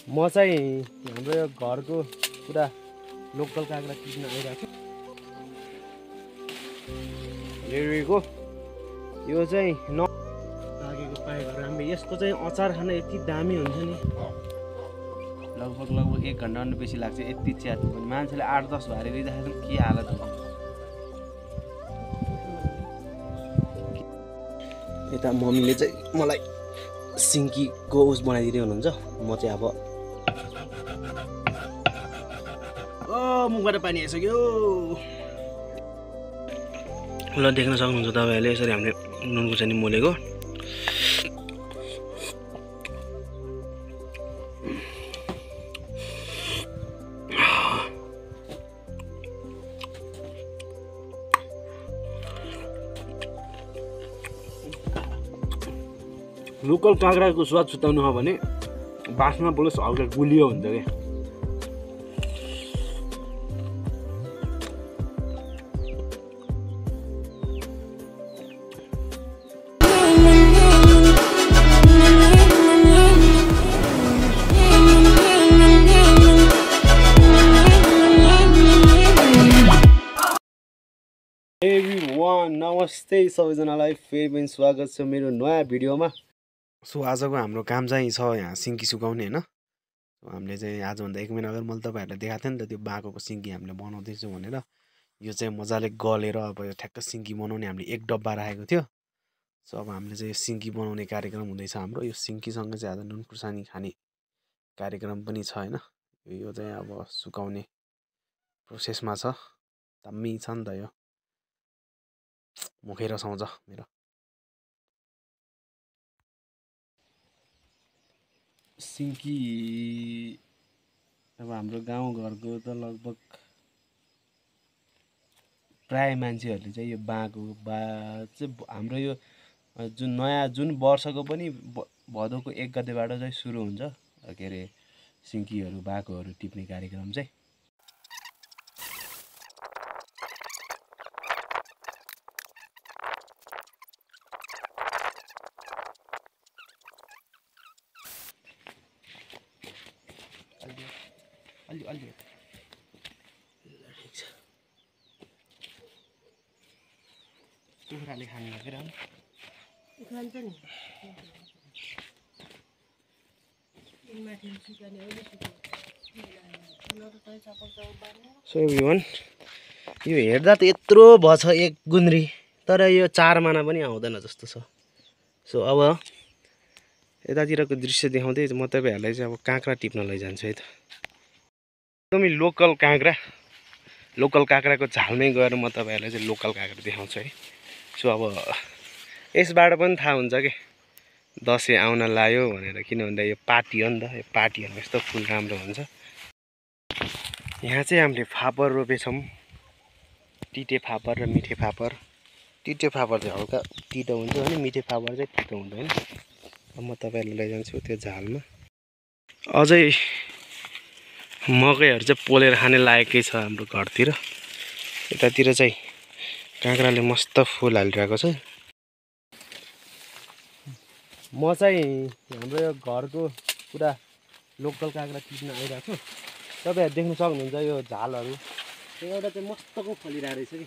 म चाहिँ हाम्रो यो घरको पुरा लोकल काँक्रा किन्न आइरहेको छु। यो चाहिँ लागेको पाएको राम्रो। यसको चाहिँ अचार खान यति दामी हुन्छ नि, लगभग 1 घन्टा भन्दा बेसी लाग्छ यति च्यात्नु पनि। मान्छेले 8-10 भारी लिँदाखेरि के हालत हुन्छ। यता मम्मीले चाहिँ मलाई सिन्कीको उस बनाइदिँदै हुनुहुन्छ। म चाहिँ अब मुखबाट पानी आइसक्यो। ल देख्न सक्नुहुन्छ तपाईँहरूले यसरी हामीले नुन खुर्सानी मोलेको। लोकल काँक्राको स्वाद छुटाउनु हो भने बास्ना प्लस हल्का गुलियो हुन्छ क्या। एभ्रिवान नमस्ते सबैजनालाई, फेरि पनि स्वागत छ मेरो नयाँ भिडियोमा। सो आजको हाम्रो काम चाहिँ छ यहाँ सिन्की सुकाउने होइन। हामीले चाहिँ आजभन्दा 1 महिना अगाडि मैले तपाईँहरूलाई देखाएको थिएँ नि त, त्यो बाँकोको सिन्की हामीले बनाउँदैछौँ भनेर। यो चाहिँ मजाले गलेर अब यो ठ्याक्क सिन्की बनाउने हामीले 1 डब्बा राखेको थियो। सो अब हामीले चाहिँ यो सिन्की बनाउने कार्यक्रम हुँदैछ हाम्रो। यो सिन्कीसँग चाहिँ आज नुन खुर्सानी खाने कार्यक्रम पनि छ होइन। यो चाहिँ अब सुकाउने प्रोसेसमा छ। दामी छ नि त यो, मुखै रसाउँछ मेरो। सिन्की अब हाम्रो गाउँघरको त लगभग प्राय मान्छेहरूले चाहिँ यो बाँको चाहिँ हाम्रो यो जुन वर्षको पनि भदौको 1 गतेबाट चाहिँ सुरु हुन्छ के अरे सिन्कीहरू बाँकोहरू टिप्ने कार्यक्रम चाहिँ। अलि कुखुराले खानु लागेर खान्छ नि। सो एभ्रिवान, यो हेर्दा त यत्रो भएछ 1 गुन्द्री, तर यो 4 माना पनि आउँदैन जस्तो छ। सो अब यतातिरको दृश्य देखाउँदै म तपाईँहरूलाई चाहिँ अब काँक्रा टिप्न लैजान्छु है त। एकदमै लोकल काँक्राको झालमै गएर म तपाईँहरूलाई चाहिँ लोकल काँक्रा देखाउँछु है। सो अब यसबाट पनि थाहा हुन्छ कि दसैँ आउन लाग्यो भनेर, किन भन्दा यो पार्टी हो नि त। यो पार्टीहरूमा यस्तो फुल राम्रो हुन्छ। यहाँ चाहिँ हामीले फापर रोपेछौँ, तिते फापर र मिठे फापर। तिते फापर चाहिँ हल्का तितो हुन्छ भने मिठे फापर चाहिँ तितो हुँदैन। अब म तपाईँहरूलाई लैजान्छु त्यो झालमा। अझै मकैहरू चाहिँ पोलेर खाने लायकै छ हाम्रो घरतिर। यतातिर चाहिँ काँक्राले मस्त फुल हालिरहेको छ। म चाहिँ हाम्रो यो घरको पुरा लोकल काँक्रा टिप्न आइरहेको छु। तपाईँहरू देख्न सक्नुहुन्छ यो झालहरू, एउटा चाहिँ मस्तको फलिरहेको रहेछ कि।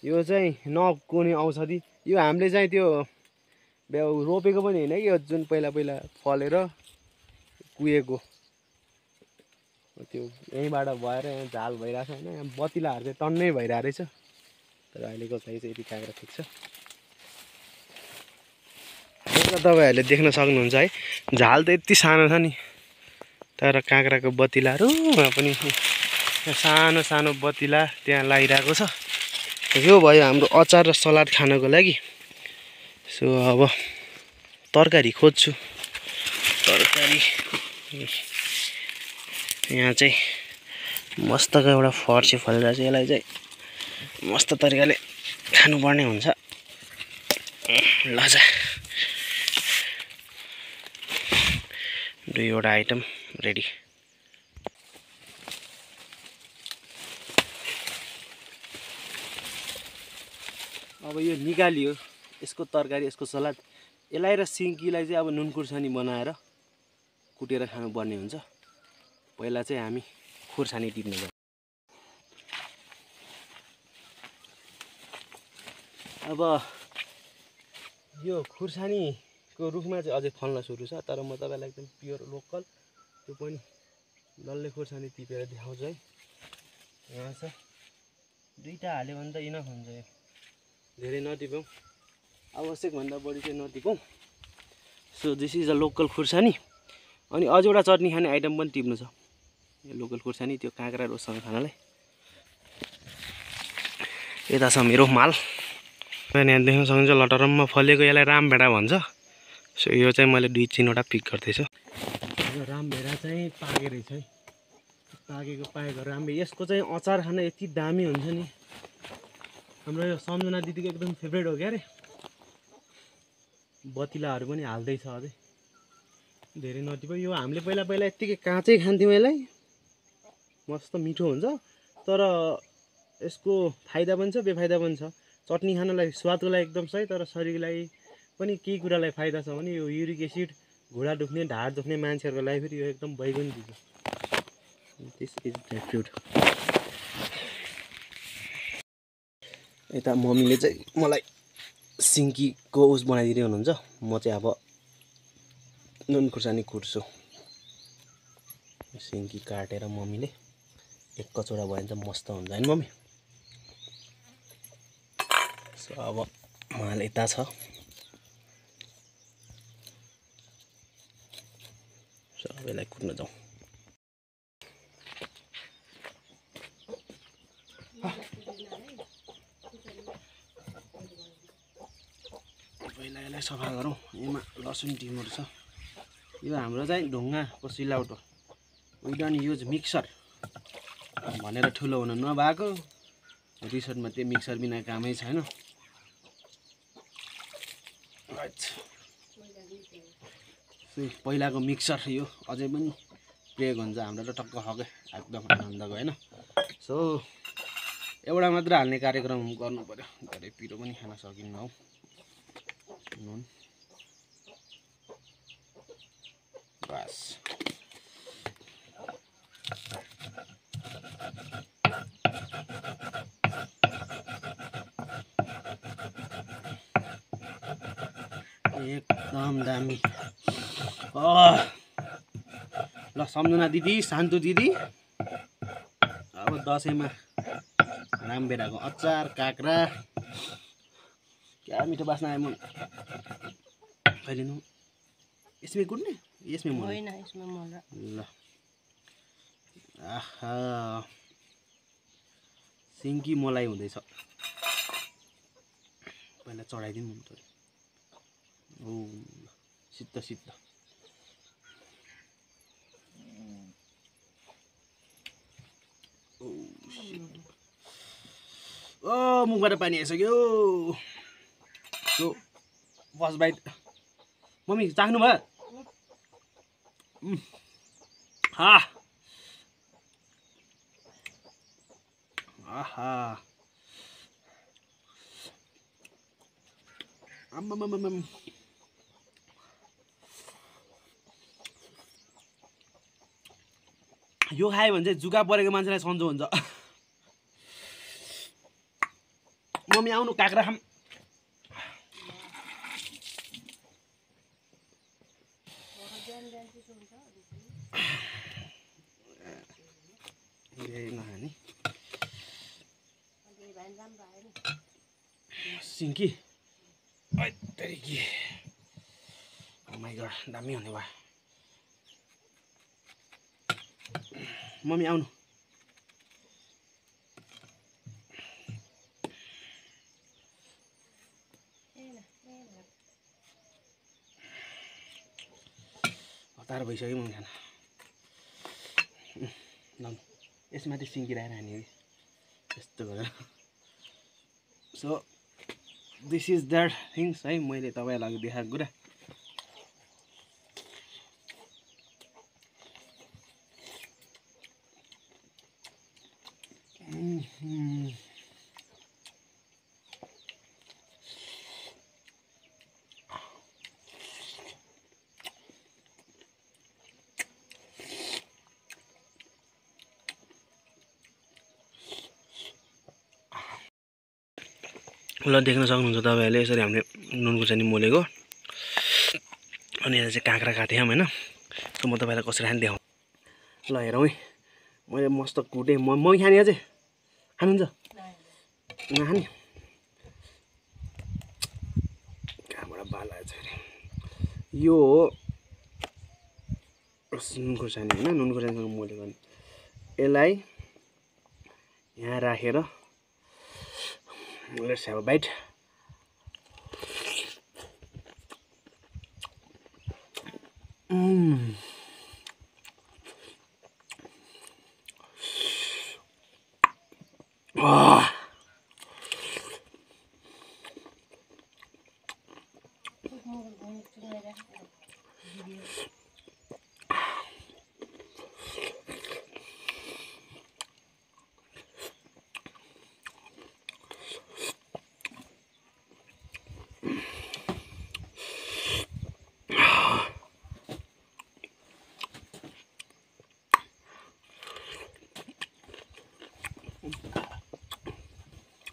यो चाहिँ नकुने औषधि। यो हामीले चाहिँ त्यो रोपेको पनि होइन कि, यो जुन पहिला फलेर कुहेको त्यो यहीँबाट भएर यहाँ झाल भइरहेको छ होइन। यहाँ बतिलाहरू चाहिँ टन्नै भइरहेको रहेछ, तर अहिलेको चाहिँ यति काँक्रा ठिक छ। तपाईँहरूले देख्न सक्नुहुन्छ है, झाल त यति सानो छ नि, तर काँक्राको बतिलाहरूमा पनि सानो सानो बतिला त्यहाँ लागिरहेको छ। यो भयो हाम्रो अचार र सलाद खानको लागि। सो अब तरकारी खोज्छु। तरकारी यहाँ चाहिँ मस्तको एउटा फर्सी फलेर चाहिँ यसलाई चाहिँ मस्त तरिकाले खानुपर्ने हुन्छ। ल जा 2वटा आइटम रेडी। अब यो निकालियो यसको तरकारी यसको सलाद यसलाई र सिन्कीलाई चाहिँ अब नुन खुर्सानी बनाएर कुटेर खानुपर्ने हुन्छ। पहिला चाहिँ हामी खुर्सानी टिप्ने गर्छौँ। अब यो खुर्सानीको रुखमा चाहिँ अझै फल्न सुरु छ, तर म तपाईँलाई एकदम प्योर लोकल त्यो पनि डल्ले खुर्सानी टिपेर देखाउँछु है। यहाँ छ, दुईवटा हाल्यो भने त इनफ हुन्छ। यो धेरै नटिपौँ, आवश्यक भन्दा बढी चाहिँ नटिपौँ। So this is a local खुर्सानी। अनि अझ एउटा चटनी खाने आइटम पनि टिप्नु छ। यो लोकल खुर्सानी त्यो काँक्रा रोसँग खानालाई। यता छ मेरो माल, यहाँ देख्न सक्नुहुन्छ लटरम्म फलेको, यसलाई रामभेडा भन्छ। सो यो चाहिँ मैले 2-3वटा पिक गर्दैछु। यो रामभेडा चाहिँ पाके रहेछ है, पाकेको रामभेडा। यसको चाहिँ अचार खान यति दामी हुन्छ नि, हाम्रो यो सम्झना दिदीको एकदम फेभरेट हो क्या अरे। बतिलाहरू पनि हाल्दैछ अझै, धेरै नटिप्यो। यो हामीले पहिला यत्तिकै काँचै खान्थ्यौँ, यसलाई मस्त मिठो हुन्छ। तर यसको फाइदा पनि छ बेफाइदा पनि छ। चटनी खानलाई स्वादको लागि एकदम सही, तर शरीरलाई पनि केही कुरालाई फाइदा छ भने यो युरिक एसिड, घुँडा दुख्ने ढाड दुख्ने मान्छेहरूको लागि फेरि यो एकदम बैगुनी दिन्छ। This is dry fruit. यता मम्मीले चाहिँ मलाई सिन्कीको उस बनाइदिँदै हुनुहुन्छ, म चाहिँ अब नुन खुर्सानी कुट्छु। सिन्की काटेर मम्मीले एक कचौडा भयो भने त मस्त हुन्छ हैन मम्मी? सो अब माल यता छ, सबैलाई कुट्न जाउँ। पहिला यसलाई सफा गरौँ। यसमा लसुन टिमुर छ। यो हाम्रो चाहिँ ढुङ्गाको सिलौटो, वी डोन्ट युज मिक्सर भनेर ठुलो हुन नभएको। रिसोर्टमा त्यो मिक्सर बिना कामै छैन। पहिलाको मिक्सर यो अझै पनि प्रयोग हुन्छ हाम्रो, त टक्क हकै एकदम आनन्दको होइन। सो एउटा मात्र हाल्ने कार्यक्रम गर्नु पर्यो, धेरै पिरो पनि खान सकिन्न हौ। नुन बस। एकदम दामी। ल सम्झना दिदी, शान्तु दिदी, अब दसैँमा रामभेडाको अचार, काँक्रा, क्या मिठो बास्ना आयो। म खैलिनु यसमै कुट्ने, यसमै मल होइन, यसमै मल। ल आहा, सिन्की मलाई हुँदैछ। पहिला चढाइदिउँ न त। ओ सिद्ध सिद्ध। ओ मुखबाट पानी आइसक्यो। सो फर्स्ट बाइट मम्मी चाख्नु भयो? आहा आम्मामामाम। यो खायो भने चाहिँ जुका परेको मान्छेलाई सन्चो हुन्छ। मम्मी आउनु काँक्रा खाम। नखाने सिन्की तेरिकी। ओ माइ गॉड, दामी हुने भयो। मम्मी आउनु। हतार भइसक्यो मम्मी खाना। यसमाथि सिन्की राखेर हाने कि यस्तो गरेर। So this is that things है, मैले तपाईँलाई देखाएको कुरा। ल देख्न सक्नुहुन्छ तपाईँहरूले यसरी हामीले नुन खुर्सानी मोलेको अनि यहाँ चाहिँ काँक्रा काटेँ होइन। सो म तपाईँलाई कसरी खाने देखाउँ। ल हेरौँ है मैले मस्त कुटेँ म खाने अझै खानुहुन्छ नखाने कहाँबाट बाला चाहिँ यो हो नुन खुर्सानी होइन। नुन खुर्सानीसँग मोलेको यसलाई यहाँ राखेर let's have a bite.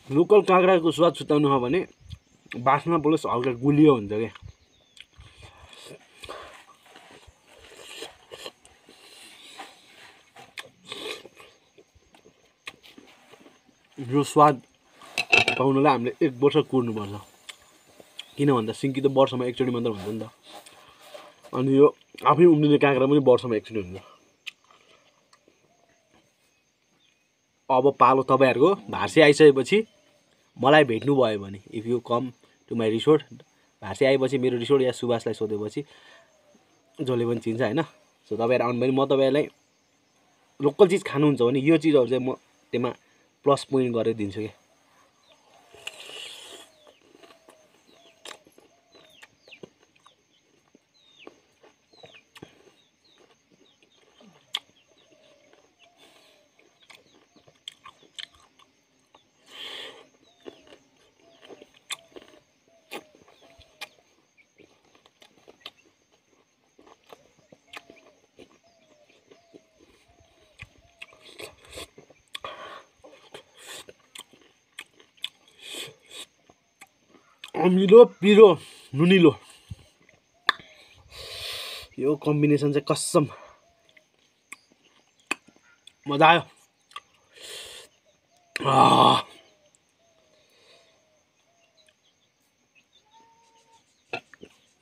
Local काँक्राको स्वाद छुट्याउनु हो भने बास्ना प्लस हल्का गुलियो हुन्छ क्या। यो स्वाद पाउनलाई हामीले 1 वर्ष कुर्नुपर्छ। किन भन्दा सिन्की त वर्षमा एकचोटि मात्र हुन्छ नि त। अनि यो आफै उम्रिने काँक्रा पनि वर्षमा एकचोटि हुन्छ। अब पालो तपाईँहरूको भार्से आइसकेपछि मलाई भेट्नु भयो भने if you come to my resort, Bharse आएपछि मेरो रिसोर्ट या सुभाषलाई सोधेपछि जसले पनि चिन्छ होइन। सो तपाईँहरू आउनु भने म तपाईँहरूलाई लोकल चिज खानुहुन्छ भने यो चिजहरू चाहिँ म त्यसमा प्लस पोइन्ट गरेर दिन्छु क्या। अमिलो पिरो नुनिलो यो कम्बिनेसन चाहिँ कसम मजा आयो।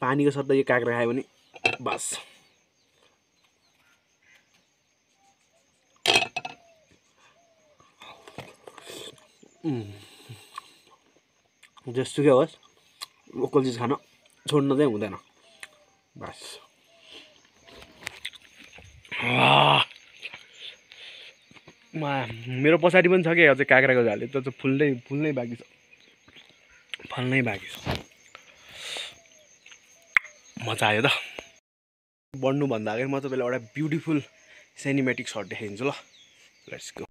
पानीको सट्टा यो काँक्रा खायो भने बस। जस्तोकै होस् लोकल चिज खान छोड्न चाहिँ हुँदैन बस। मेरो पछाडि पनि छ क्या अझै काँक्राको झाले त्यो चाहिँ फुल्नै बाँकी छ, फल्नै बाँकी छ। मजा आयो त। बढ्नुभन्दा अगाडि म तपाईँलाई एउटा ब्युटिफुल सिनेमेटिक सर्ट देखाइदिन्छु ल। Let's go.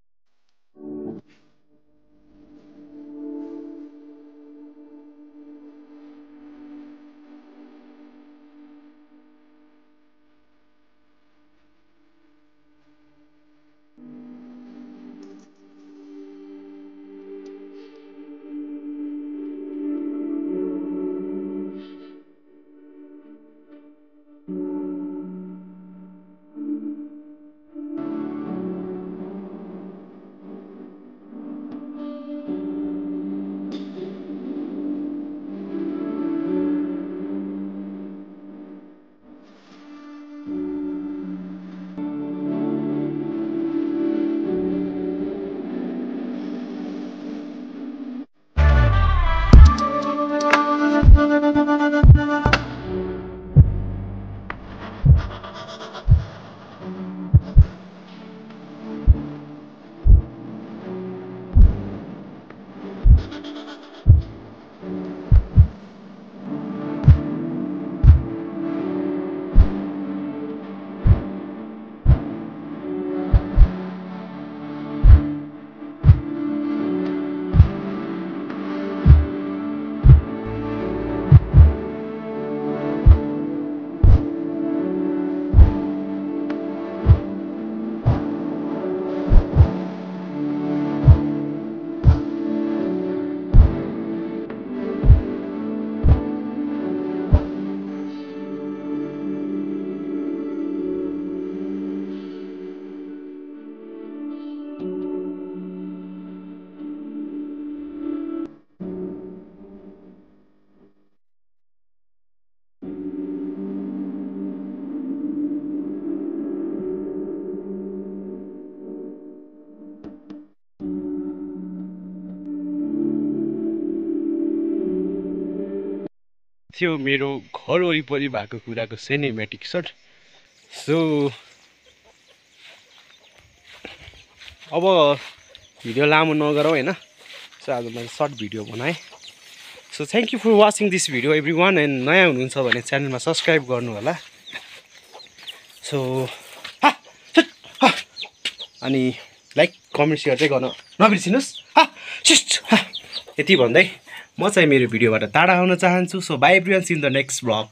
थियो मेरो घर वरिपरि भएको कुराको सिनेमेटिक सट। सो अब भिडियो लामो नगरौँ हैन। सो आज मैले सर्ट भिडियो बनाएँ। So thank you for watching this video everyone. And नयाँ हुनुहुन्छ भने च्यानलमा सब्सक्राइब गर्नु होला। सो अनि लाइक कमेन्ट सेयर चाहिँ गर्न नबिर्सिनुहोस्। यति भन्दै म चाहिँ मेरो भिडियोबाट टाढा हुन चाहन्छु। So bye everyone, see in the next blog.